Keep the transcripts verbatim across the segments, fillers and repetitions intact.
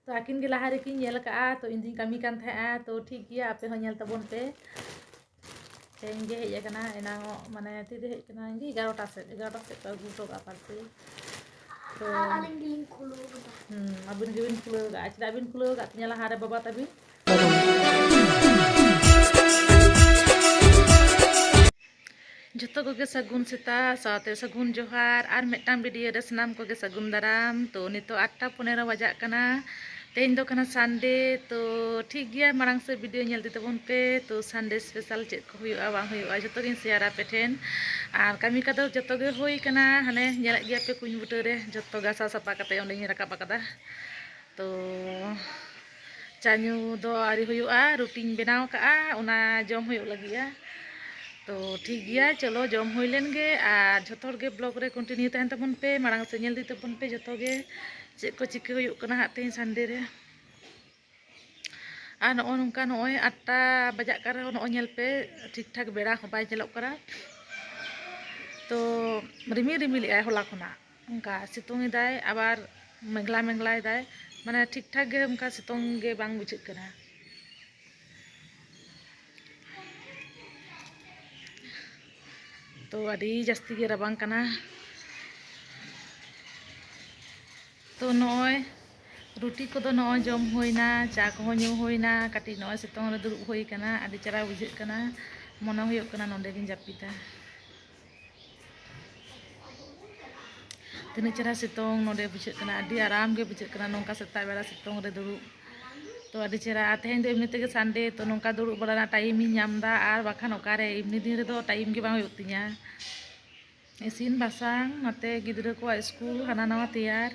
ᱛᱚ ᱟᱹᱠᱤᱱ ᱜᱮ ᱞᱟᱦᱟ ᱨᱮᱠᱤᱱ ᱧᱮᱞ ᱟᱠᱟᱫᱼᱟ, ᱛᱚ ᱤᱧ ᱫᱩᱧ ᱠᱟᱹᱢᱤ ᱠᱟᱱ ᱛᱟᱦᱮᱸᱫᱼᱟ᱾ ᱛᱚ ᱴᱷᱤᱠ ᱜᱮᱭᱟ, ᱟᱯᱮ ᱦᱚᱸ ᱧᱮᱞ ᱛᱟᱵᱚᱱ ᱯᱮ᱾ ᱛᱮᱦᱮᱧ ᱜᱮ ᱦᱮᱡ ᱟᱠᱟᱱᱟ, ᱮᱱᱟᱝ ᱢᱟᱱᱮ ᱛᱤᱨᱮ ᱦᱮᱡ ᱟᱠᱟᱱᱟ? ᱤᱧ ᱜᱮ ᱮᱜᱟᱨᱚᱴᱟ ᱥᱮᱫ, ᱮᱜᱟᱨᱚᱴᱟ ᱥᱮᱫ ᱠᱚ ᱟᱹᱜᱩ ᱦᱚᱴᱚ ᱠᱟᱜᱼᱟ ᱯᱟᱨᱥᱮᱞ᱾ ᱛᱚ ᱟᱨ ᱟᱹᱞᱤᱧ ᱜᱮᱞᱤᱧ ᱠᱷᱩᱞᱟᱹᱣ ᱠᱟᱫᱟ᱾ ᱦᱩᱸ, ᱟᱹᱵᱤᱱ ᱜᱮᱵᱤᱱ ᱠᱷᱩᱞᱟᱹᱣ ᱠᱟᱜᱼᱟ᱾ ᱪᱮᱫᱟᱜ ᱵᱤᱱ ᱠᱷᱩᱞᱟᱹᱣ ᱠᱟᱜ ᱛᱤᱧᱟ ᱞᱟᱦᱟᱨᱮ ᱵᱟᱵᱟ ᱛᱟᱹᱵᱤᱱ? ᱡᱚᱛᱚ ᱠᱚᱜᱮ ᱥᱟᱹᱜᱩᱱ ᱥᱮᱛᱟᱜ ᱥᱟᱶᱛᱮ ᱥᱟᱹᱜᱩᱱ ᱡᱚᱦᱟᱨ, ᱟᱨ ᱢᱤᱫᱴᱟᱝ video ᱨᱮ ᱥᱟᱱᱟᱢ ᱠᱚᱜᱮ ᱥᱟᱹᱜᱩᱱ ᱫᱟᱨᱟᱢ᱾ ᱛᱚ ᱱᱤᱛᱚᱜ ᱟᱴᱴᱟ ᱯᱚᱱᱮᱨᱚ ᱵᱟᱡᱟᱜ ᱠᱟᱱᱟ᱾ ᱛᱮᱦᱮᱧ ᱫᱚ ᱠᱟᱱᱟ Sunday᱾ ᱛᱚ ᱴᱷᱤᱠ ᱜᱮᱭᱟ, ᱢᱟᱲᱟᱝ ᱥᱮᱫ video ᱧᱮᱞ ᱤᱫᱤ ᱛᱟᱵᱚᱱ ᱯᱮ᱾ ᱛᱚ Sunday special ᱪᱮᱫ ᱠᱚ ᱦᱩᱭᱩᱜᱼᱟ ᱵᱟᱝ ᱦᱩᱭᱩᱜᱼᱟ, ᱡᱚᱛᱚ ᱜᱤᱧ share ᱟᱯᱮ ᱴᱷᱮᱱ᱾ ᱟᱨ ᱠᱟᱹᱢᱤ ᱠᱚᱫᱚ ᱡᱚᱛᱚ ᱜᱮ ᱦᱩᱭ ᱠᱟᱱᱟ, ᱦᱟᱱᱮ ᱧᱮᱞᱮᱫ ᱜᱮᱭᱟ ᱯᱮ ᱠᱩᱧ ᱵᱩᱴᱟᱹ ᱨᱮ ᱡᱚᱛᱚ ᱜᱷᱟᱥᱟᱣ ᱥᱟᱯᱷᱟ ᱠᱟᱛᱮ ᱚᱸᱰᱮᱧ ᱨᱟᱠᱟᱵ ᱟᱠᱟᱫᱟ᱾ ᱛᱚ ᱪᱟ ᱧᱩ ᱫᱚ ᱟᱹᱣᱨᱤ ᱦᱩᱭᱩᱜᱼᱟ, ᱨᱩᱴᱤᱧ ᱵᱮᱱᱟᱣ ᱠᱟᱜᱼᱟ, ᱚᱱᱟ ᱡᱚᱢ ᱦᱩᱭᱩᱜ ᱞᱟᱹᱜᱤᱫᱼᱟ᱾ ᱛᱚ ᱴᱷᱤᱠ ᱜᱮᱭᱟ, ᱪᱚᱞᱚ ᱡᱚᱢ ᱦᱩᱭ ᱞᱮᱱ ᱜᱮ, ᱟᱨ ᱡᱷᱚᱛᱚ ᱦᱚᱲ ᱜᱮ vlog ᱨᱮ continue ᱛᱟᱦᱮᱱ ᱛᱟᱵᱚᱱ ᱯᱮ, ᱢᱟᱲᱟᱝ ᱥᱮᱫ ᱧᱮᱞ ᱤᱫᱤ ᱛᱟᱵᱚᱱ ᱯᱮ ᱡᱷᱚᱛᱚ ᱜᱮ ᱪᱮᱫ ᱠᱚ ᱪᱤᱠᱟᱹ ᱦᱩᱭᱩᱜ ᱠᱟᱱᱟ ᱦᱟᱸᱜ ᱛᱮᱦᱮᱧ Sunday ᱨᱮ᱾ ᱟᱨ ᱱᱚᱜᱼᱚ ᱱᱚᱝᱠᱟ ᱱᱚᱜᱼᱚᱭ ᱟᱴᱴᱟ ᱵᱟᱡᱟᱜ ᱠᱟᱱ ᱨᱮᱦᱚᱸ ᱱᱚᱜᱼᱚᱭ ᱧᱮᱞ ᱯᱮ, ᱴᱷᱤᱠ ᱴᱷᱟᱠ ᱵᱮᱲᱟ ᱦᱚᱸ ᱵᱟᱭ ᱧᱮᱞᱚᱜ ᱠᱟᱱᱟ᱾ ᱛᱚ ᱨᱤᱢᱤᱞ ᱨᱤᱢᱤᱞᱮᱜᱼᱟᱭ ᱦᱚᱞᱟ ᱠᱷᱚᱱᱟᱜ, ᱚᱱᱠᱟ ᱥᱤᱛᱩᱝ ᱮᱫᱟᱭ, ᱟᱵᱟᱨ ᱢᱮᱜᱷᱞᱟ ᱢᱮᱜᱷᱞᱟᱭ ᱫᱟᱭ, ᱢᱟᱱᱮ ᱴᱷᱤᱠ ᱴᱷᱟᱠ ᱜᱮ ᱚᱱᱠᱟ ᱥᱤᱛᱩᱝ ᱜᱮ ᱵᱟᱝ ᱵᱩᱡᱷᱟᱹᱜ ᱠᱟᱱᱟ᱾ ᱛᱚ ᱟᱹᱰᱤ ᱡᱟᱹᱥᱛᱤ ᱜᱮ ᱨᱟᱵᱟᱝ ᱠᱟᱱᱟ᱾ ᱛᱚ ᱱᱚᱜᱼᱚᱭ ᱨᱩᱴᱤ ᱠᱚᱫᱚ ᱱᱚᱜᱼᱚᱭ ᱡᱚᱢ ᱦᱩᱭᱱᱟ, ᱪᱟ ᱠᱚᱦᱚᱸ ᱧᱩ ᱦᱩᱭᱱᱟ, ᱠᱟᱹᱴᱤᱡ ᱱᱚᱜᱼᱚᱭ ᱥᱤᱛᱩᱝ ᱨᱮ ᱫᱩᱲᱩᱵ ᱦᱩᱭ ᱠᱟᱱᱟ, ᱟᱹᱰᱤ ᱪᱮᱦᱨᱟ ᱵᱩᱡᱷᱟᱹᱜ ᱠᱟᱱᱟ, ᱢᱚᱱᱮ ᱦᱩᱭᱩᱜ ᱠᱟᱱᱟ ᱱᱚᱸᱰᱮ ᱜᱤᱧ ᱡᱟᱹᱯᱤᱫᱟ᱾ ᱛᱤᱱᱟᱹᱜ ᱪᱮᱦᱨᱟ ᱥᱤᱛᱩᱝ ᱱᱚᱸᱰᱮ ᱵᱩᱡᱷᱟᱹᱜ ᱠᱟᱱᱟ, ᱟᱹᱰᱤ ᱟᱨᱟᱢ ᱜᱮ ᱵᱩᱡᱷᱟᱹᱜ ᱠᱟᱱᱟ ᱱᱚᱝᱠᱟ ᱥᱮᱛᱟᱜ ᱵᱮᱲᱟ ᱥᱤᱛᱩᱝ ᱨᱮ ᱫᱩᱲᱩᱵ᱾ ᱛᱚ ᱟᱹᱰᱤ ᱪᱮᱦᱨᱟ᱾ ᱟᱨ ᱛᱮᱦᱮᱧ ᱫᱚ ᱮᱢᱱᱤ ᱛᱮᱜᱮ Sunday, ᱛᱚ ᱱᱚᱝᱠᱟ ᱫᱩᱲᱩᱵ ᱵᱟᱲᱟ ᱨᱮᱱᱟᱜ time ᱤᱧ ᱧᱟᱢ ᱮᱫᱟ, ᱟᱨ ᱵᱟᱠᱷᱟᱱ ᱚᱠᱟᱨᱮ, ᱮᱢᱱᱤ ᱫᱤᱱ ᱨᱮᱫᱚ time ᱜᱮ ᱵᱟᱝ ᱦᱩᱭᱩᱜ ᱛᱤᱧᱟ᱾ ᱤᱥᱤᱱ ᱵᱟᱥᱟᱝ, ᱱᱟᱛᱮ ᱜᱤᱫᱽᱨᱟᱹ ᱠᱚᱣᱟᱜ ᱥᱠᱩᱞ, ᱦᱟᱱᱟ ᱱᱟᱣᱟ ᱛᱮᱭᱟᱨ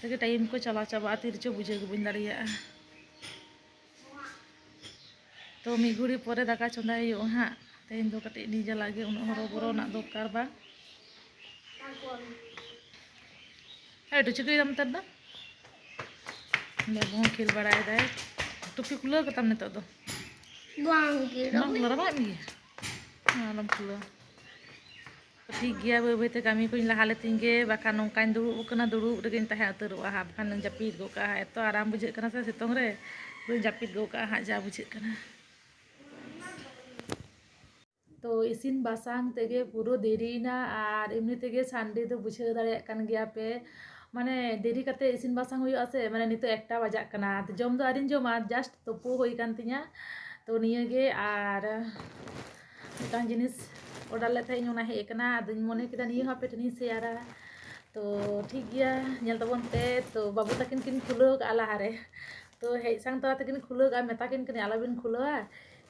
ᱛᱮᱜᱮ time ᱠᱚ ᱪᱟᱞᱟᱣ ᱪᱟᱵᱟᱜᱼᱟ, ᱛᱤ ᱨᱮᱪᱚ ᱵᱩᱡᱷᱟᱹᱣ ᱜᱮ ᱵᱟᱹᱧ ᱫᱟᱲᱮᱭᱟᱜᱼᱟ᱾ ᱛᱚ ᱢᱤᱫ ᱜᱷᱩᱲᱤ ᱯᱚᱨᱮ ᱫᱟᱠᱟ ᱪᱚᱸᱫᱟᱭ ᱦᱩᱭᱩᱜᱼᱟ ᱦᱟᱸᱜ᱾ ᱛᱮᱦᱮᱧ ᱫᱚ ᱠᱟᱹᱴᱤᱡ ᱱᱤᱡᱮ ᱞᱟᱹᱜᱤᱫ ᱩᱱᱟᱹᱜ ᱦᱚᱨᱚᱵᱚᱨᱚ ᱨᱮᱱᱟᱜ ᱫᱚᱨᱠᱟᱨ ᱵᱟᱝ᱾ ᱮ ᱰᱩ, ᱪᱤᱠᱟᱹᱭ ᱫᱟᱢ ᱱᱮᱛᱟᱨ ᱫᱚ? ᱵᱟᱹᱵᱩ ᱦᱚᱸ ᱠᱷᱮᱞ ᱵᱟᱲᱟᱭᱮᱫᱟᱭ᱾ ᱴᱩᱯᱤ ᱠᱷᱩᱞᱟᱹᱣ ᱠᱟᱛᱟᱢ ᱱᱤᱛᱚᱜ ᱫᱚ? ᱵᱟᱝ ᱜᱮ, ᱵᱟᱝ ᱨᱚᱢᱤ᱾ ᱠᱷᱩᱞᱟᱹᱣ, ᱨᱟᱵᱟᱝ ᱮᱫ ᱢᱮᱭᱟ? ᱟᱞᱚᱢ ᱠᱷᱩᱞᱟᱹᱣᱟ᱾ ᱴᱷᱤᱠ ᱜᱮᱭᱟ, ᱵᱟᱹᱭ ᱵᱟᱹᱭᱛᱮ ᱠᱟᱹᱢᱤ ᱠᱚᱧ ᱞᱟᱦᱟ ᱞᱮᱛᱤᱧ ᱜᱮ, ᱵᱟᱠᱷᱟᱱ ᱱᱚᱝᱠᱟᱧ ᱫᱩᱲᱩᱵ ᱟᱠᱟᱱᱟ, ᱫᱩᱲᱩᱵ ᱨᱮᱜᱮᱧ ᱛᱟᱦᱮᱸ ᱩᱛᱟᱹᱨᱚᱜᱼᱟ ᱦᱟᱸᱜ, ᱵᱟᱠᱷᱟᱱ ᱡᱟᱹᱯᱤᱫ ᱜᱚᱫ ᱠᱟᱜᱼᱟ ᱦᱟᱸᱜ᱾ ᱮᱛᱚ ᱟᱨᱟᱢ ᱵᱩᱡᱷᱟᱹᱜ ᱠᱟᱱᱟ ᱥᱮ ᱥᱤᱛᱩᱝ ᱨᱮ, ᱡᱟᱹᱯᱤᱫ ᱜᱚᱫ ᱠᱟᱜᱼᱟ ᱦᱟᱸᱜ ᱡᱟ ᱵᱩᱡᱷᱟᱹᱜ ᱠᱟᱱᱟ᱾ ᱛᱚ ᱤᱥᱤᱱ ᱵᱟᱥᱟᱝ ᱛᱮᱜᱮ ᱯᱩᱨᱟᱹ ᱫᱮᱨᱤᱭᱮᱱᱟ, ᱟᱨ ᱮᱢᱱᱤ ᱛᱮᱜᱮ ᱥᱟᱱᱰᱮ ᱫᱚ ᱵᱩᱡᱷᱟᱹᱣ ᱫᱟᱲᱮᱭᱟᱜ ᱠᱟᱱ ᱜᱮᱭᱟ ᱯᱮ, ᱢᱟᱱᱮ ᱫᱮᱨᱤ ᱠᱟᱛᱮ ᱤᱥᱤᱱ ᱵᱟᱥᱟᱝ ᱦᱩᱭᱩᱜᱼᱟ ᱥᱮ, ᱢᱟᱱᱮ ᱱᱤᱛᱚᱜ ᱮᱠᱴᱟ ᱵᱟᱡᱟᱜ ᱠᱟᱱᱟ, ᱡᱚᱢ ᱫᱚ ᱟᱹᱣᱨᱤᱧ ᱡᱚᱢᱟ, just ᱛᱩᱯᱩ ᱦᱩᱭ ᱠᱟᱱ ᱛᱤᱧᱟ᱾ ᱛᱚ ᱱᱤᱭᱟᱹᱜᱮ, ᱟᱨ ᱢᱤᱫᱴᱟᱝ ᱡᱤᱱᱤᱥ ᱚᱰᱟᱨ ᱞᱮᱫ ᱛᱟᱦᱮᱸᱫ ᱤᱧ, ᱚᱱᱟ ᱦᱮᱡ ᱟᱠᱟᱱᱟ᱾ ᱟᱫᱚᱧ ᱢᱚᱱᱮ ᱠᱮᱫᱟ ᱱᱤᱭᱟᱹ ᱦᱚᱸ ᱟᱯᱮ ᱴᱷᱮᱱᱤᱧ ᱥᱮᱭᱟᱨᱟ᱾ ᱛᱚ ᱴᱷᱤᱠ ᱜᱮᱭᱟ, ᱧᱮᱞ ᱛᱟᱵᱚᱱ ᱯᱮ᱾ ᱛᱚ ᱵᱟᱹᱵᱩ ᱛᱟᱹᱠᱤᱱ ᱠᱤᱱ ᱠᱷᱩᱞᱟᱹᱣ ᱠᱟᱜᱼᱟ ᱞᱟᱦᱟᱨᱮ, ᱛᱚ ᱦᱮᱡ ᱥᱟᱝ ᱛᱚᱨᱟ ᱛᱟᱹᱠᱤᱱ ᱠᱷᱩᱞᱟᱹᱣ ᱠᱟᱜᱼᱟ, ᱢᱮᱛᱟ ᱠᱤᱱ ᱠᱟᱹᱱᱟᱹᱧ ᱟᱞᱚᱵᱤᱱ ᱠᱷᱩᱞᱟᱹᱣᱟ,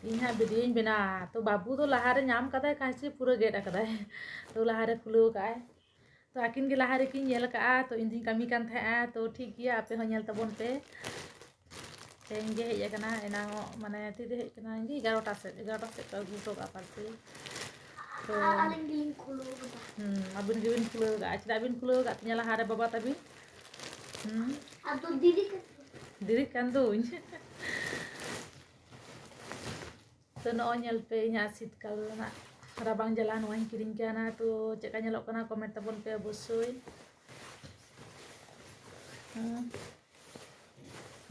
ᱤᱧ ᱦᱟᱸᱜ ᱵᱷᱤᱰᱤᱭᱳᱧ ᱵᱮᱱᱟᱣᱟ᱾ ᱛᱚ ᱵᱟᱹᱵᱩ ᱫᱚ ᱞᱟᱦᱟᱨᱮ ᱧᱟᱢ ᱠᱟᱫᱟᱭ ᱠᱟᱹᱢᱪᱤ, ᱯᱩᱨᱟᱹ ᱜᱮᱫ ᱟᱠᱟᱫᱟᱭ, ᱛᱚ ᱞᱟᱦᱟᱨᱮ ᱠᱷᱩᱞᱟᱹᱣ ᱠᱟᱜᱼᱟᱭ᱾ ᱛᱚ ᱟᱹᱠᱤᱱ ᱜᱮ ᱞᱟᱦᱟ ᱨᱮᱠᱤᱱ ᱧᱮᱞ ᱠᱟᱜᱼᱟ, ᱛᱚ ᱤᱧ ᱫᱩᱧ ᱠᱟᱹᱢᱤ ᱠᱟᱱ ᱛᱟᱦᱮᱸᱜᱼᱟ᱾ ᱛᱚ ᱴᱷᱤᱠ ᱜᱮᱭᱟ, ᱟᱯᱮ ᱦᱚᱸ ᱧᱮᱞ ᱛᱟᱵᱚᱱ ᱯᱮ᱾ ᱛᱮᱦᱮᱧ ᱜᱮ ᱦᱮᱡ ᱟᱠᱟᱱᱟ, ᱮᱱᱟᱝᱚᱜ ᱢᱟᱱᱮ ᱛᱤᱨᱮ ᱦᱮᱡ ᱟᱠᱟᱱᱟ, ᱤᱧ ᱜᱮ ᱮᱜᱟᱨᱚᱴᱟ ᱥᱮᱫ, ᱮᱜᱟᱨᱚᱴᱟ ᱥᱮᱫ ᱠᱚ ᱟᱹᱜᱩ ᱦᱚᱴᱚ ᱠᱟᱜᱼᱟ parcel᱾ ᱛᱚ ᱟᱨ ᱟᱹᱞᱤᱧ ᱜᱮᱞᱤᱧ ᱠᱷᱩᱞᱟᱹᱣ ᱠᱟᱫᱟ᱾ ᱦᱩᱸ, ᱟᱹᱵᱤᱱ ᱜᱮᱵᱤᱱ ᱠᱷᱩᱞᱟᱹᱣ ᱠᱟᱜᱼᱟ᱾ ᱪᱮᱫᱟᱜ ᱵᱤᱱ ᱠᱷᱩᱞᱟᱹᱣ ᱠᱟᱜ ᱛᱤᱧᱟ ᱞᱟᱦᱟᱨᱮ ᱵᱟᱵᱟ ᱛᱟᱹᱵᱤᱱ? ᱦᱩᱸ᱾ ᱟᱫᱚ ᱫᱮᱨᱤ ᱠᱟᱛᱮ᱾ ᱫᱮᱨᱤᱜ ᱠᱟᱱ ᱫᱚᱧ᱾ ᱛᱚ ᱱᱚᱜᱼᱚᱭ ᱧᱮᱞ ᱯᱮ, ᱤᱧᱟᱹᱜ ᱥᱤᱛᱠᱟᱞ ᱨᱮᱱᱟᱜ ᱨᱟᱵᱟᱝ ᱡᱟᱞᱟ ᱱᱚᱣᱟᱧ ᱠᱤᱨᱤᱧ ᱠᱟᱱᱟ᱾ ᱛᱚ ᱪᱮᱫ ᱞᱮᱠᱟ ᱧᱮᱞᱚᱜ ᱠᱟᱱᱟ comment ᱛᱟᱵᱚᱱ ᱯᱮ ᱚᱵᱚᱥᱥᱳᱭ᱾ ᱦᱩᱸ᱾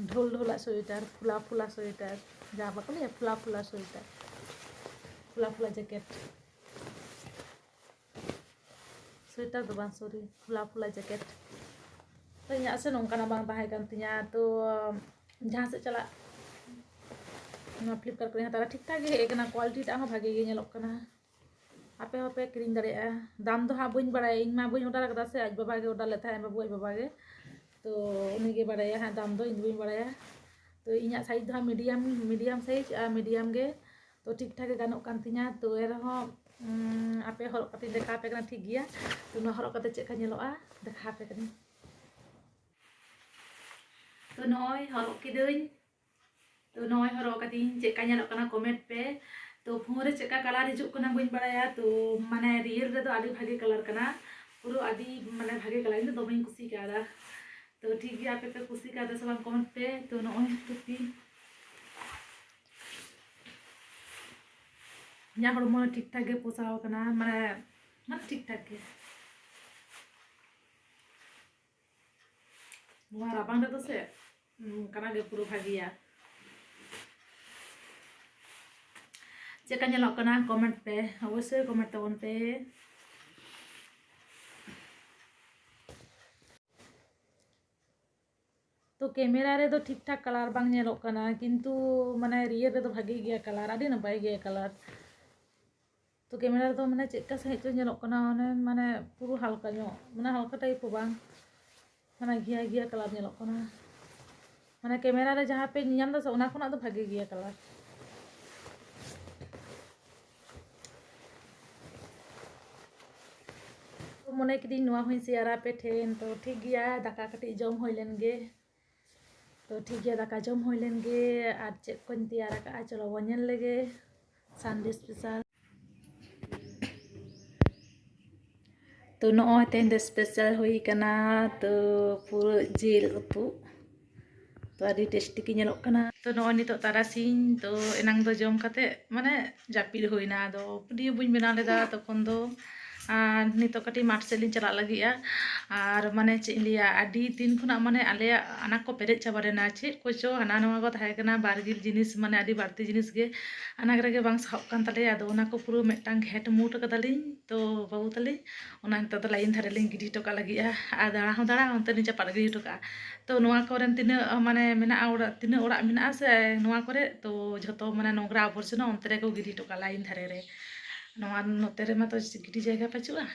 ᱰᱷᱳᱞ ᱰᱷᱳᱞᱟᱜ ᱥᱳᱭᱮᱴᱟᱨ, ᱯᱷᱩᱞᱟ ᱯᱷᱩᱞᱟ ᱥᱳᱭᱮᱴᱟᱨ, ᱡᱟᱦᱟᱸ ᱵᱟᱠᱚ ᱞᱟᱹᱭᱟ ᱯᱷᱩᱞᱟ ᱯᱷᱩᱞᱟ ᱥᱳᱭᱮᱴᱟᱨ, ᱯᱷᱩᱞᱟ ᱯᱷᱩᱞᱟ ᱡᱮᱠᱮᱴ, ᱥᱳᱭᱮᱴᱟᱨ ᱫᱚ ᱵᱟᱝ, ᱥᱚᱨᱤ, ᱯᱷᱩᱞᱟ ᱯᱷᱩᱞᱟ ᱡᱮᱠᱮᱴ᱾ ᱛᱚ ᱤᱧᱟᱹᱜ ᱥᱮ ᱱᱚᱝᱠᱟᱱᱟᱜ ᱵᱟᱝ ᱛᱟᱦᱮᱸ ᱠᱟᱱ ᱛᱤᱧᱟᱹ, ᱛᱚ ᱡᱟᱦᱟᱸ ᱥᱮᱫ ᱪᱟᱞᱟᱜ ᱱᱚᱣᱟ Flipkart ᱠᱚᱨᱮᱧ ᱦᱟᱛᱟᱣᱟ, ᱴᱷᱤᱠ ᱴᱷᱟᱠ ᱜᱮ ᱦᱮᱡ ᱟᱠᱟᱱᱟ, quality ᱴᱟᱜ ᱦᱚᱸ ᱵᱷᱟᱜᱮ ᱜᱮ ᱧᱮᱞᱚᱜ ᱠᱟᱱᱟ᱾ ᱟᱯᱮ ᱦᱚᱸᱯᱮ ᱠᱤᱨᱤᱧ ᱫᱟᱲᱮᱭᱟᱜᱼᱟ᱾ ᱫᱟᱢ ᱫᱚ ᱦᱟᱸᱜ ᱵᱟᱹᱧ ᱵᱟᱲᱟᱭᱟ, ᱤᱧ ᱢᱟ ᱵᱟᱹᱧ order ᱠᱟᱫᱟ ᱥᱮ, ᱟᱡ ᱵᱟᱵᱟ ᱜᱮ order ᱞᱮᱫ ᱛᱟᱦᱮᱸᱫ, ᱵᱟᱹᱵᱩ ᱟᱡ ᱵᱟᱵᱟ ᱜᱮ᱾ ᱛᱚ ᱩᱱᱤᱜᱮ ᱵᱟᱲᱟᱭᱟ ᱦᱟᱸᱜ ᱫᱟᱢ ᱫᱚ, ᱤᱧ ᱫᱚ ᱵᱟᱹᱧ ᱵᱟᱲᱟᱭᱟ᱾ ᱛᱚ ᱤᱧᱟᱹᱜ size ᱫᱚ ᱦᱟᱸᱜ medium, medium size ᱟᱨ medium ᱜᱮ, ᱛᱚ ᱴᱷᱤᱠ ᱴᱷᱟᱠ ᱜᱮ ᱜᱟᱱᱚᱜ ᱠᱟᱱ ᱛᱤᱧᱟ᱾ ᱛᱚ ᱮᱱ ᱨᱮᱦᱚᱸ, ᱩᱸ, ᱟᱯᱮ ᱦᱚᱨᱚᱜ ᱠᱟᱛᱮᱧ ᱫᱮᱠᱷᱟᱣ ᱟᱯᱮ ᱠᱟᱱᱟ, ᱴᱷᱤᱠ ᱜᱮᱭᱟ? ᱛᱚ ᱱᱚᱣᱟ ᱦᱚᱨᱚᱜ ᱠᱟᱛᱮ ᱪᱮᱫ ᱞᱮᱠᱟ ᱧᱮᱞᱚᱜᱼᱟ ᱫᱮᱠᱷᱟᱣ ᱟᱯᱮ ᱠᱟᱹᱱᱟᱹᱧ᱾ ᱛᱚ ᱱᱚᱜᱼᱚᱭ ᱦᱚᱨᱚᱜ ᱠᱤᱫᱟᱹᱧ᱾ ᱛᱚ ᱱᱚᱜᱼᱚᱭ ᱦᱚᱨᱚᱜ ᱠᱟᱹᱫᱤᱧ, ᱪᱮᱫ ᱞᱮᱠᱟ ᱧᱮᱞᱚᱜ ᱠᱟᱱᱟ comment ᱯᱮ᱾ ᱛᱚ phone ᱨᱮ ᱪᱮᱫ ᱞᱮᱠᱟ colour ᱦᱤᱡᱩᱜ ᱠᱟᱱᱟ ᱵᱟᱹᱧ ᱵᱟᱲᱟᱭᱟ, ᱛᱚ ᱢᱟᱱᱮ real ᱨᱮᱫᱚ ᱟᱹᱰᱤ ᱵᱷᱟᱜᱮ colour ᱠᱟᱱᱟ, ᱯᱩᱨᱟᱹ ᱟᱹᱰᱤ ᱢᱟᱱᱮ ᱵᱷᱟᱜᱮ colour, ᱤᱧ ᱫᱚ ᱫᱚᱢᱮᱧ ᱠᱩᱥᱤ ᱠᱟᱣᱫᱟ᱾ ᱛᱚ ᱴᱷᱤᱠ ᱜᱮᱭᱟ, ᱟᱯᱮ ᱯᱮ ᱠᱩᱥᱤ ᱠᱟᱣᱫᱟ ᱥᱮ ᱵᱟᱝ comment ᱯᱮ᱾ ᱛᱚ ᱱᱚᱜᱼᱚᱭ ᱴᱩᱯᱤ, ᱤᱧᱟᱹᱜ ᱦᱚᱲᱢᱚ ᱴᱷᱤᱠ ᱴᱷᱟᱠ ᱜᱮ ᱯᱚᱥᱟᱣ ᱠᱟᱱᱟ, ᱢᱟᱱᱮ ᱢᱟ ᱴᱷᱤᱠ ᱴᱷᱟᱠ ᱜᱮ᱾ ᱱᱚᱣᱟ ᱨᱟᱵᱟᱝ ᱨᱮᱫᱚ ᱥᱮ ᱱᱚᱝᱠᱟᱱᱟᱜ ᱜᱮ ᱯᱩᱨᱟᱹ ᱵᱷᱟᱹᱜᱤᱭᱟ᱾ ᱪᱮᱫ ᱞᱮᱠᱟ ᱧᱮᱞᱚᱜ ᱠᱟᱱᱟ ᱠᱚᱢᱮᱱᱴ ᱯᱮ, ᱚᱵᱚᱥᱥᱳᱭ ᱠᱚᱢᱮᱱᱴ ᱛᱟᱵᱚᱱ ᱯᱮ᱾ ᱛᱚ ᱠᱮᱢᱮᱨᱟ ᱨᱮᱫᱚ ᱴᱷᱤᱠ ᱴᱷᱟᱠ ᱠᱟᱞᱟᱨ ᱵᱟᱝ ᱧᱮᱞᱚᱜ ᱠᱟᱱᱟ, ᱠᱤᱱᱛᱩ ᱢᱟᱱᱮ ᱨᱤᱭᱮᱞ ᱨᱮᱫᱚ ᱵᱷᱟᱜᱮ ᱜᱮᱭᱟ ᱠᱟᱞᱟᱨ, ᱟᱹᱰᱤ ᱱᱟᱯᱟᱭ ᱜᱮᱭᱟ ᱠᱟᱞᱟᱨ᱾ ᱛᱚ ᱠᱮᱢᱮᱨᱟ ᱨᱮᱫᱚ ᱢᱟᱱᱮ ᱪᱮᱫ ᱞᱮᱠᱟ ᱥᱟᱺᱦᱤᱡ ᱪᱚ ᱧᱮᱞᱚᱜ ᱠᱟᱱᱟ, ᱚᱱᱮ ᱢᱟᱱᱮ ᱯᱩᱨᱟᱹ ᱦᱟᱞᱠᱟ ᱧᱚᱜ, ᱢᱟᱱᱮ ᱦᱟᱞᱠᱟ ᱴᱟᱭᱤᱯ ᱦᱚᱸ ᱵᱟᱝ, ᱢᱟᱱᱮ ᱜᱷᱤᱭᱟ ᱜᱷᱤᱭᱟ ᱠᱟᱞᱟᱨ ᱧᱮᱞᱚᱜ ᱠᱟᱱᱟ᱾ ᱢᱟᱱᱮ ᱠᱮᱢᱮᱨᱟ ᱨᱮ ᱡᱟᱦᱟᱸ ᱯᱮ ᱧᱮᱧᱟᱢ ᱫᱟ ᱥᱮ, ᱚᱱᱟ ᱠᱷᱚᱱᱟᱜ ᱫᱚ ᱵᱷᱟᱜᱮ ᱜᱮᱭᱟ ᱠᱟᱞᱟᱨ᱾ ᱢᱚᱱᱮ ᱠᱤᱫᱤᱧ ᱱᱚᱣᱟ ᱦᱚᱸᱧ ᱥᱮᱭᱟᱨᱟ ᱟᱯᱮ ᱴᱷᱮᱱ᱾ ᱛᱚ ᱴᱷᱤᱠ ᱜᱮᱭᱟ, ᱫᱟᱠᱟ ᱠᱟᱹᱴᱤᱡ ᱡᱚᱢ ᱦᱩᱭ ᱞᱮᱱ ᱜᱮ᱾ ᱛᱚ ᱴᱷᱤᱠ ᱜᱮᱭᱟ, ᱫᱟᱠᱟ ᱡᱚᱢ ᱦᱩᱭ ᱞᱮᱱ ᱜᱮ᱾ ᱟᱨ ᱪᱮᱫ ᱠᱚᱧ ᱛᱮᱭᱟᱨ ᱟᱠᱟᱫᱼᱟ, ᱪᱚᱞᱚ ᱵᱚᱱ ᱧᱮᱞ ᱞᱮᱜᱮ᱾ Sunday special᱾ ᱛᱚ ᱱᱚᱜᱼᱚᱭ ᱛᱮᱦᱮᱧ ᱫᱚ special ᱦᱩᱭ ᱠᱟᱱᱟ, ᱛᱚ ᱯᱩᱨᱟᱹ ᱡᱤᱞ ᱩᱛᱩ᱾ ᱛᱚ ᱟᱹᱰᱤ tasty ᱜᱮ ᱧᱮᱞᱚᱜ ᱠᱟᱱᱟ᱾ ᱛᱚ ᱱᱚᱜᱼᱚᱭ ᱱᱤᱛᱚᱜ ᱛᱟᱨᱟᱥᱤᱧ, ᱛᱚ ᱮᱱᱟᱝ ᱫᱚ ᱡᱚᱢ ᱠᱟᱛᱮ ᱢᱟᱱᱮ ᱡᱟᱹᱯᱤᱫ ᱦᱩᱭᱱᱟ, ᱟᱫᱚ video ᱵᱟᱹᱧ ᱵᱮᱱᱟᱣ ᱞᱮᱫᱟ ᱛᱚᱠᱷᱚᱱ ᱫᱚ᱾ ᱟᱨ ᱱᱤᱛᱚᱜ ᱠᱟᱹᱴᱤᱡ ᱢᱟᱴᱷ ᱥᱮᱫ ᱞᱤᱧ ᱪᱟᱞᱟᱜ ᱞᱟᱹᱜᱤᱫᱼᱟ᱾ ᱟᱨ ᱢᱟᱱᱮ ᱪᱮᱫ ᱤᱧ ᱞᱟᱹᱭᱟ, ᱟᱹᱰᱤ ᱫᱤᱱ ᱠᱷᱚᱱᱟᱜ ᱢᱟᱱᱮ ᱟᱞᱮᱭᱟᱜ ᱟᱱᱟ ᱠᱚ ᱯᱮᱨᱮᱡ ᱪᱟᱵᱟ ᱞᱮᱱᱟ, ᱪᱮᱫ ᱠᱚᱪᱚ ᱦᱟᱱᱟ ᱱᱟᱣᱟ ᱠᱚ ᱛᱟᱦᱮᱸ ᱠᱟᱱᱟ, ᱵᱟᱨᱜᱤᱞ ᱡᱤᱱᱤᱥ, ᱢᱟᱱᱮ ᱟᱹᱰᱤ ᱵᱟᱹᱲᱛᱤ ᱡᱤᱱᱤᱥ ᱜᱮ ᱟᱱᱟ ᱨᱮᱜᱮ ᱵᱟᱝ ᱥᱟᱦᱚᱵ ᱠᱟᱱ ᱛᱟᱞᱮᱭᱟ᱾ ᱟᱫᱚ ᱚᱱᱟ ᱠᱚ ᱯᱩᱨᱟᱹ ᱢᱤᱫᱴᱟᱝ ᱜᱷᱮᱸᱴ ᱢᱩᱴ ᱠᱟᱫᱟᱞᱤᱧ᱾ ᱛᱚ ᱵᱟᱹᱵᱩ ᱛᱟᱹᱞᱤᱧ ᱚᱱᱟ ᱱᱤᱛᱚᱜ ᱫᱚ line ᱫᱷᱟᱨᱮ ᱞᱤᱧ ᱜᱤᱰᱤ ᱦᱚᱴᱚ ᱠᱟᱜ ᱞᱟᱹᱜᱤᱫᱼᱟ᱾ ᱟᱨ ᱫᱟᱬᱟ ᱦᱚᱸ ᱫᱟᱬᱟ ᱚᱱᱛᱮ ᱞᱤᱧ ᱪᱟᱯᱟᱫ ᱜᱤᱰᱤ ᱦᱚᱴᱚ ᱠᱟᱜᱼᱟ᱾ ᱛᱚ ᱱᱚᱣᱟ ᱠᱚᱨᱮᱱ ᱛᱤᱱᱟᱹᱜ ᱢᱟᱱᱮ ᱢᱮᱱᱟᱜᱼᱟ, ᱚᱲᱟᱜ, ᱛᱤᱱᱟᱹᱜ ᱚᱲᱟᱜ ᱢᱮᱱᱟᱜᱼᱟ ᱥᱮ ᱱᱚᱣᱟ ᱠᱚᱨᱮ, ᱛᱚ ᱡᱷᱚᱛᱚ ᱢᱟᱱᱮ ᱱᱚᱝᱨᱟ ᱟᱵᱚᱨᱡᱚᱱᱟ ᱚᱱᱛᱮ ᱨᱮᱠᱚ ᱜᱤᱰᱤ ᱦᱚᱴᱚ ᱠᱟᱜᱼᱟ line ᱫᱷᱟᱨᱮ ᱨᱮ᱾ ᱱᱚᱣᱟ ᱱᱚᱛᱮ ᱨᱮᱢᱟ ᱛᱚ ᱜᱤᱰᱤ ᱡᱟᱭᱜᱟ ᱵᱟᱹᱪᱩᱜᱼᱟ᱾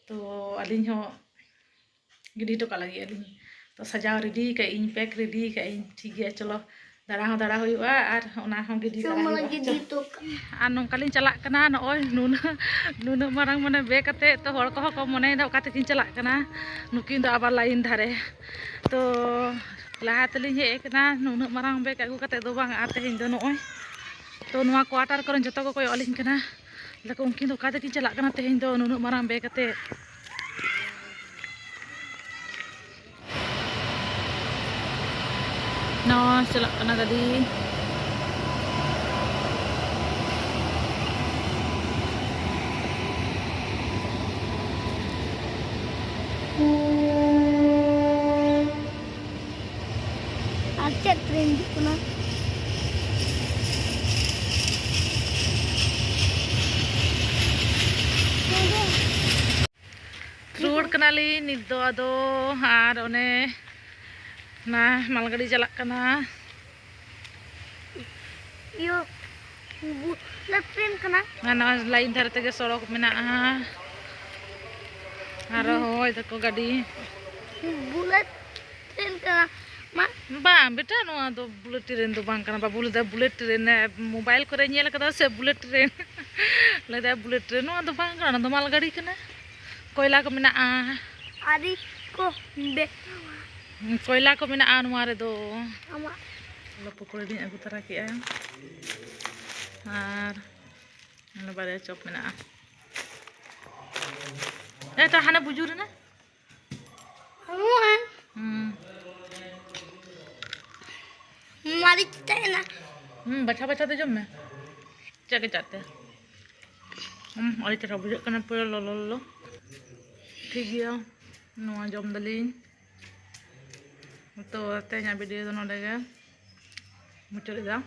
ᱛᱚ ᱟᱹᱞᱤᱧ ᱦᱚᱸ ᱜᱤᱰᱤ ᱦᱚᱴᱚ ᱠᱟᱜ ᱞᱟᱹᱜᱤᱫ ᱟᱹᱞᱤᱧ᱾ ᱛᱚ ᱥᱟᱡᱟᱣ ready ᱠᱟᱜ ᱤᱧ, pack ready ᱠᱟᱜ ᱤᱧ᱾ ᱴᱷᱤᱠ ᱜᱮᱭᱟ, ᱪᱚᱞᱚ ᱫᱟᱬᱟ ᱦᱚᱸ ᱫᱟᱬᱟ ᱦᱩᱭᱩᱜᱼᱟ ᱟᱨ ᱚᱱᱟ ᱦᱚᱸ ᱜᱤᱰᱤ ᱛᱟᱨᱟ ᱦᱩᱭᱩᱜᱼᱟ᱾ ᱟᱨ ᱱᱚᱝᱠᱟ ᱞᱤᱧ ᱪᱟᱞᱟᱜ ᱠᱟᱱᱟ, ᱱᱚᱜᱼᱚᱭ ᱱᱩᱱᱟᱹᱜ, ᱱᱩᱱᱟᱹᱜ ᱢᱟᱨᱟᱝ ᱢᱟᱱᱮ bag ᱠᱟᱛᱮ ᱛᱚ ᱦᱚᱲ ᱠᱚᱦᱚᱸ ᱠᱚ ᱢᱚᱱᱮᱭᱮᱫᱟ ᱚᱠᱟ ᱛᱮᱠᱤᱱ ᱪᱟᱞᱟᱜ ᱠᱟᱱᱟ ᱱᱩᱠᱤᱱ ᱫᱚ ᱟᱵᱟᱨ line ᱫᱷᱟᱨᱮ᱾ ᱛᱚ ᱞᱟᱦᱟ ᱛᱮᱞᱤᱧ ᱦᱮᱡ ᱟᱠᱟᱱᱟ, ᱱᱩᱱᱟᱹᱜ ᱢᱟᱨᱟᱝ bag ᱟᱹᱜᱩ ᱠᱟᱛᱮ ᱫᱚ ᱵᱟᱝ, ᱟᱨ ᱛᱮᱦᱮᱧ ᱫᱚ ᱱᱚᱜᱼᱚᱭ ᱛᱚ ᱱᱚᱣᱟ quarter ᱠᱚᱨᱮ ᱡᱚᱛᱚ ᱠᱚ ᱠᱚᱭᱚᱜ ᱟᱹᱞᱤᱧ ᱠᱟᱱᱟ᱾ ᱞᱟᱹᱭ ᱫᱟᱠᱚ, "ᱩᱱᱠᱤᱱ ᱫᱚ ᱚᱠᱟ ᱛᱮᱠᱤᱱ ᱪᱟᱞᱟᱜ ᱠᱟᱱᱟ ᱛᱮᱦᱮᱧ ᱫᱚ ᱱᱩᱱᱟᱹᱜ ᱢᱟᱨᱟᱝ bag ᱠᱟᱛᱮ?" ᱱᱚᱜᱼᱚᱭ ᱪᱟᱞᱟᱜ ᱠᱟᱱᱟ ᱜᱟᱹᱰᱤ᱾ ᱪᱮᱫ ᱴᱨᱮᱱ ᱦᱤᱡᱩᱜ ᱠᱟᱱᱟ? ᱨᱩᱣᱟᱹᱲ ᱠᱟᱱᱟᱞᱤᱧ ᱱᱤᱛ ᱫᱚ ᱟᱫᱚ᱾ ᱟᱨ ᱚᱱᱮ ᱚᱱᱟ ᱢᱟᱞᱜᱟᱹᱰᱤ ᱪᱟᱞᱟᱜ ᱠᱟᱱᱟ᱾ ᱤᱭᱟᱹ, ᱵᱩᱞᱮᱴ ᱴᱨᱮᱱ ᱠᱟᱱᱟ᱾ ᱟᱨ ᱱᱚᱣᱟ ᱞᱟᱭᱤᱱ ᱫᱷᱟᱨᱮ ᱛᱮᱜᱮ ᱥᱚᱲᱚᱠ ᱢᱮᱱᱟᱜᱼᱟ᱾ ᱟᱨᱚ ᱦᱚᱦᱚᱭ ᱫᱟᱠᱚ ᱜᱟᱹᱰᱤ᱾ ᱵᱩᱞᱮᱴ ᱴᱨᱮᱱ ᱠᱟᱱᱟ᱾ ᱢᱟ᱾ ᱵᱟᱝ ᱵᱮᱴᱟ, ᱱᱚᱣᱟ ᱫᱚ ᱵᱩᱞᱮᱴ ᱴᱨᱮᱱ ᱫᱚ ᱵᱟᱝ ᱠᱟᱱᱟ᱾ ᱵᱟᱹᱵᱩ ᱞᱟᱹᱭᱫᱟ ᱵᱩᱞᱮᱴ ᱴᱨᱮᱱ, ᱢᱳᱵᱟᱭᱤᱞ ᱠᱚᱨᱮ ᱧᱮᱞ ᱠᱟᱫᱟ ᱥᱮ ᱵᱩᱞᱮᱴ ᱴᱨᱮᱱ᱾ ᱞᱟᱹᱭᱫᱟ ᱵᱩᱞᱮᱴ ᱴᱨᱮᱱ, ᱱᱚᱣᱟ ᱫᱚ ᱵᱟᱝ ᱠᱟᱱᱟ, ᱱᱚᱣᱟ ᱫᱚ ᱢᱟᱞ ᱜᱟᱹᱰᱤ ᱠᱟᱱᱟ᱾ ᱠᱚᱭᱞᱟ ᱠᱚ ᱢᱮᱱᱟᱜᱼᱟ᱾ ᱟᱹᱰᱤ ᱠᱚ ᱵᱮᱱᱟᱣᱟ᱾ ᱠᱚᱭᱞᱟ ᱠᱚ ᱢᱮᱱᱟᱜᱼᱟ ᱱᱚᱣᱟ ᱨᱮᱫᱚ᱾ ᱟᱢᱟᱜ᱾ ᱯᱚᱠᱳᱲᱤ ᱞᱤᱧ ᱟᱹᱜᱩ ᱛᱟᱨᱟ ᱠᱮᱜᱼᱟ᱾ ᱟᱨ ᱚᱱᱟ ᱵᱟᱨᱭᱟ ᱪᱚᱯ ᱢᱮᱱᱟᱜᱼᱟ᱾ ᱮ, ᱛᱟ ᱦᱟᱱᱮ ᱵᱩᱡᱩᱨ ᱮᱱᱟ᱾ ᱦᱩᱸ᱾ ᱢᱟᱹᱨᱤᱪ ᱛᱟᱦᱮᱱᱟ᱾ ᱦᱩᱸ, ᱵᱟᱪᱷᱟ ᱵᱟᱪᱷᱟ ᱛᱮ ᱡᱚᱢ ᱢᱮ᱾ ᱪᱮᱫ ᱜᱮ ᱪᱟᱜ ᱛᱮ᱾ ᱦᱩᱸ, ᱟᱹᱰᱤ ᱪᱮᱦᱨᱟ ᱵᱩᱡᱷᱟᱹᱜ ᱠᱟᱱᱟ ᱯᱩᱨᱟᱹ ᱞᱚᱞᱚ ᱞᱚᱞᱚ᱾ ᱴᱷᱤᱠ ᱜᱮᱭᱟ, ᱱᱚᱣᱟ ᱡᱚᱢ ᱫᱟᱞᱤᱧ᱾ ᱛᱚ, ᱛᱮᱦᱮᱧᱟᱜ ᱵᱷᱤᱰᱤᱭᱳ ᱫᱚ ᱱᱚᱰᱮ ᱜᱮ ᱢᱩᱪᱟᱹᱫ ᱮᱫᱟ᱾